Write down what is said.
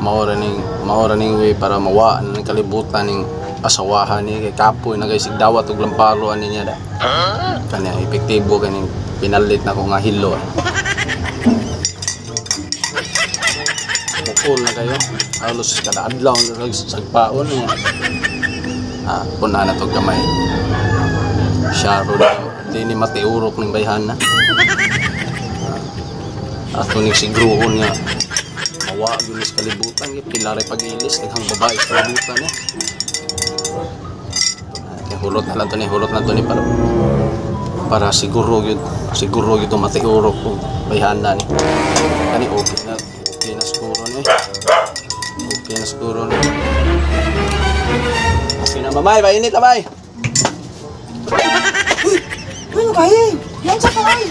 Mao ra ning way para mawaan ng kalibutan ning asawahan ni kay kapoy na kay sigdawat og lamparo ani niya da. Kanya epektibo kaning pinalit na ko nga hilo. Bukol na kayo. Halos kada adlaw na sagpaon niya. Ah, puna na to gamay. Syaro na. Di ni matiurok ning bayhana. Ah, ato ning sigruon nga mawa gyud ni sa kalibutan kay pila ray pag-ilis, daghang babae sa kalibutan eh. Kaya hulot na lang to ni, hulot na to ni para para siguro gyud to matiurok kung bayhana ni. Kani okay na siguro ni. Okay na siguro ni. Okay na, mamay, mainit na, bay. Uy, ano kayo? Yan sa kamay.